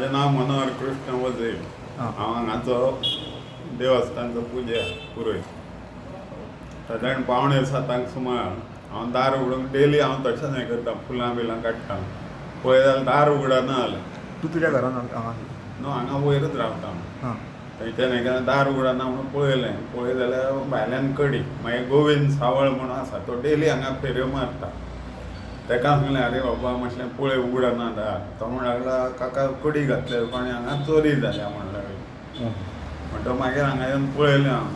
म्हाजें नांव मनोहर कृष्ण वझे. आं. हांव हांगाचो देवस्थानचो पुजा पुरोयत. सादारण 6:45 सुमार हांव दार उगडूंक, डेली हांव तशेंच हें करता, फुलां बिलां काडटा. पळय जाल्यार दार उगडना जालें. तूं तुज्या घरान हांगा? न्हू, हांगा वयरच रावता हांव. हां. थंयच्यान हें केलें, दार उगडना म्हणून पळयलें. पळय जाल्यार भायल्यान कडी. मागीर गोविंद सावळ म्हणून आसा, तो डेली हांगा फेरयो मारता. ताका सांगलें, "आरे बाबा," म्हटलें, "पळय, उगडना दार." तो म्हण लागला, "काका, कडी घातल्या आनी हांगा चोरी जाल्या," म्हण लागलो. म्हणटकच मागीर हांगा येवन पळयलें हांव,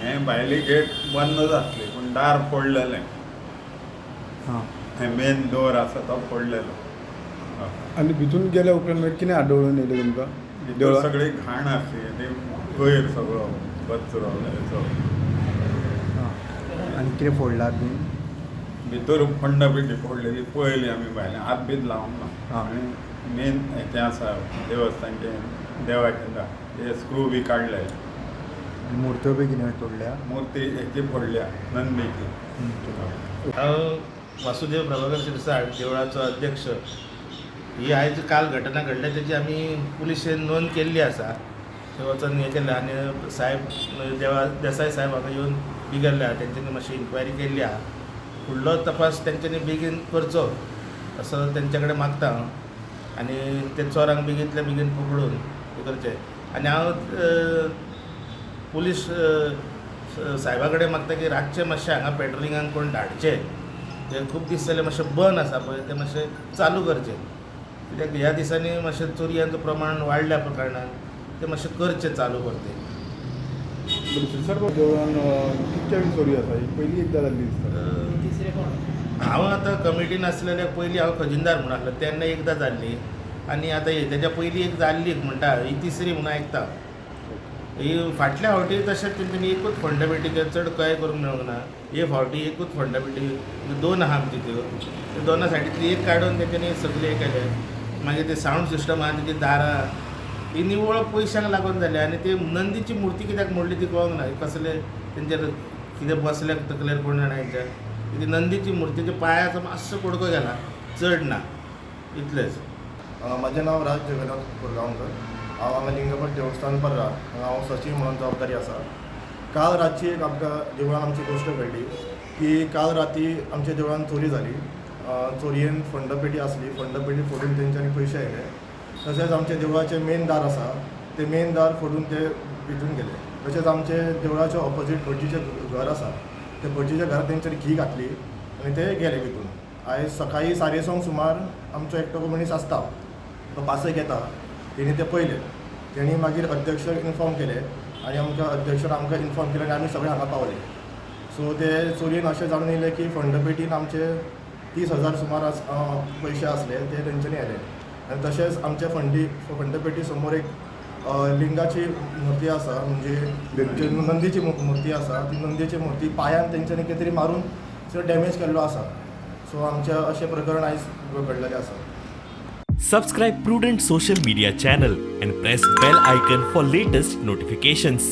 हें भायली गेट बंद आसली पूण दार फोडलेलें. हें मेन डोर आसा तो फोडलेलो, हय. आनी भितून गेल्या उपरांत मागीर कितें आढळून येयलें तुमकां भितर देवळां? सगळी घाण आसली, ती कोयर सगळो, कचरो हेचो. हां, आनी कितें फोडलां बीन? भितर फंड बिटी फोडलेली पळयली आमी भायल्यान, हात बीत लावंक ना. आनी मेन हेचें आसा देवस्थानचें, देवाचें दार, ते स्क्रू बी काडले. आनी मुर्त्यो बी कितें तोडल्या? मूर्ती हेची फोडल्या, नंदीची. हांव वासुदेव प्रभाकर शिरसाट, देवळाचो अध्यक्ष. ही आयज काल घटना घडल्या तेची आमी पुलिशेन नोंद केल्ली आसा. थंय वचोन हें केलें आनी साहेब देवा देसाय साहेब हांगा येवन बी गेल्ले आहा. तेंच्यांनी मातशी इन्क्वायरी केल्ली आहा. फुडलो तपास तेंच्यांनी बेगीन करचो असो तेंच्या कडेन मागता हांव आनी ते चोरांक बेगींतल्या बेगीन पकडून हें करचें. आनी हांव पुलीस साहेबा कडेन मागता की रातचें मातशें हांगा पेट्रोलिंगाक कोण धाडचें. ते खूब दीस जाले मातशें बंद आसा पळय, तें मातशें चालू करचें, कित्याक ह्या दिसांनी मातशें चोरयांचो प्रमाण वाडल्या कारणान तें मातशें करचें चालू परतें. बरें, शिरसाट देवळान कितक्या बी चोरी आसा? ही पयली एकदां जाल्ली दिसता. हांव आतां कमिटीन आसलेल्या पयलीं हांव खजिनदार म्हणून आसलो तेन्ना एकदां जाल्ली आनी आतां ही तेज्या पयलीं एक जाल्ली म्हणटा. ही तिसरी म्हणून आयकता. ही फाटल्या फावटी तशेंच तेंच्यांनी एकूच फंड पेटी, चड कांय करूंक मेळूंक ना. हे फावटी एकूच फंड पेटी, दोन आहा आमची, त्यो त्यो दोना सायडींतली एक काडून तेंच्यांनी सगळें हें केलें. मागीर ते सावंड सिस्टम आहा तेजी दारां ही निवळ पयशांक लागून जाली. आनी ती नंदीची मुर्ती कित्याक मोडली ती कळोंक ना. कसले तेंचेर कितें बसले तकलेर कोण जाणा हेंच्या. ती नंदीची मुर्तीच्या पांयाचो मातसो कुडको गेला, चड ना, इतलेंच. म्हजें नांव राज जगन्नाथ कोरगांवकर. हांव हांगा लिंगभट देवस्थान पर्रा हांगा हांव सचीव म्हणून जबाबदारी आसा. काल रातची एक आमकां देवळान आमची गोश्ट कळ्ळी की काल राती आमच्या देवळान चोरी जाली. चोरयेन फंडपेटी आसली, फंडपेटी फोडून तेंच्यांनी पयशे आयले. तशेंच आमच्या देवळाचें मेन दार आसा, तें मेन दार फोडून ते भितून गेले. तशेंच आमचे देवळाच्या ऑपोजीट भटजीचें घर आसा, ते भटजीच्या घरात तेंच्यांनी घी घातली आनी ते गेले भितून. आयज सकाळीं 6:30 सुमार आमचो एकटो मनीस आसता, तो पासय घेता, तेणी ते पळयले. तेणी मागीर अध्यक्षाक इन्फॉर्म केलें आनी आमकां अध्यक्षान आमकां इन्फॉर्म केलें आनी आमी सगळे हांगा पावले. सो ते चोरयेन अशें जाणून येयलें की फंडपेटीन आमचे 30,000 सुमार पयशे आसले, ते तेंच्यांनी व्हेले. आनी तशेंच आमच्या फंडपेटी समोर एक लिंगाची मूर्ती आसा, म्हणजे नंदीची मूर्ती आसा. ती नंदीची मूर्ती पांयान तेंच्यांनी कितें तरी मारून डॅमेज केल्लो आसा. सो आमचें अशें प्रकरण आयज घडलेलें आसा. Subscribe Prudent Social Media channel and press bell icon for latest notifications.